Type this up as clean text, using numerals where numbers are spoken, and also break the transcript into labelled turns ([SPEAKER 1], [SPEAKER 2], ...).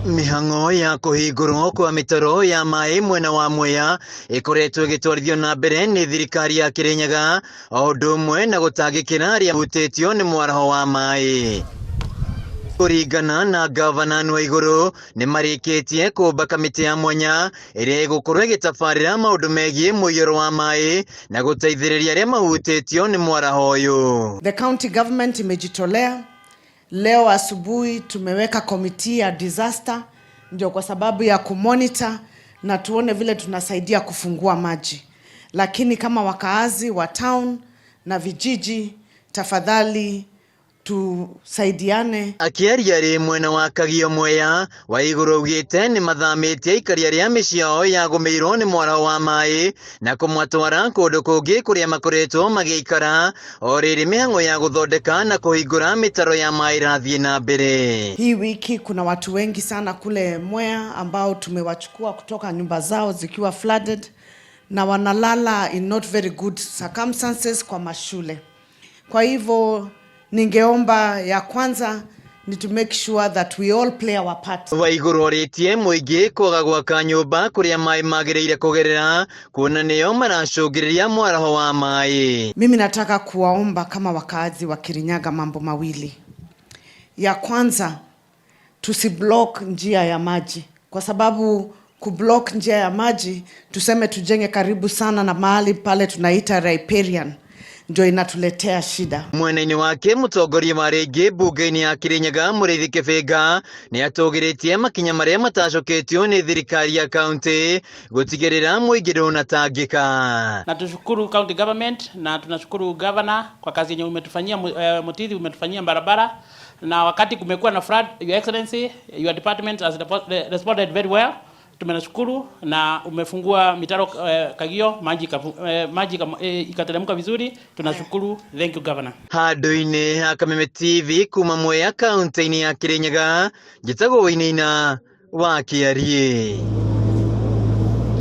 [SPEAKER 1] Mĩhang'o ya kũhingũrwo kwa mĩtaro ya maĩ mwena wa Mwea ĩkoretwo ĩgĩtwarithio na mbere nĩ thirikari ya Kirinyaga o ũndũ ũmwe na gũtangĩkĩra arĩa mahutĩtio nĩ mwaraho wa maĩ. Kũringana na ngavana Anne Waigũrũ, nĩ marĩkĩtie kũmba kamĩtĩ ya mwanya ĩrĩa ĩgũkorwo ĩgĩtabarĩra maũndũ megiĩ mũiyũro wa maĩ na gũteithĩrĩria arĩa mahutĩtio nĩ mwaraho ũyũ.
[SPEAKER 2] The county government imejitolea. Leo asubuhi tumeweka committee ya disaster ndio kwa sababu ya kumonitor na tuone vile tunasaidia kufungua maji, lakini kama wakaazi wa town na vijiji, tafadhali tusaidiane.
[SPEAKER 1] Akĩaria arĩ mwena wa Kagio Mwea, Waigũrũ augĩte nĩ mathamĩtie aikari arĩa mĩciĩ yao yagũmĩirwo nĩ mwaraho wa maĩ na kũmatwara kũndũ kũngĩ kũrĩa makoretwo magĩikara o rĩrĩ mĩhang'o ya gũthondeka na kũhingũra mĩtaro ya maĩ ĩrathiĩ na mbere.
[SPEAKER 2] Hii wiki kuna watu wengi sana kule Mwea ambao tumewachukua kutoka nyumba zao zikiwa flooded na wanalala in not very good circumstances kwa mashule. Kwa hivyo ningeomba ya kwanza ni to make sure that we all play our part.
[SPEAKER 1] Waigũrũ orĩtie mũingĩ kwaga gwaka nyũmba kũrĩa maĩ magĩrĩire kũgerera kuona nĩo maracũngĩrĩria mwaraho wa maĩ.
[SPEAKER 2] Mimi nataka kuwaomba kama wakaazi wa Kirinyaga mambo mawili. Ya kwanza, tusiblock njia ya maji, kwa sababu kublock njia ya maji, tuseme tujenge karibu sana na mahali pale tunaita riparian, ndio inatuletea shida.
[SPEAKER 1] Mwena-inĩ wake mũtongoria wa rĩngĩ mbunge-inĩ ya Kirinyaga Mũrĩithi Kĩbĩnga nĩ atũgĩrĩtie makinya marĩa matacũkĩtio nĩ thirikari ya kaunti gũtigĩrĩra mũingĩ ndũnatangĩka.
[SPEAKER 3] Na tushukuru county government na tunashukuru governor kwa kazi yenye umetufanyia, Mutithi, umetufanyia barabara, na wakati kumekuwa na flood, Your Excellency, your department has responded very well. Tumenashukuru na umefungua mitaro Kagio, maji ikateremka vizuri. Tunashukuru, thank you, Governor.
[SPEAKER 1] Handũ-inĩ ha Kameme TV kuma Mwea kaunti-inĩ ya Kirinyaga, njĩtagwo Wainaina wa Kĩariĩ.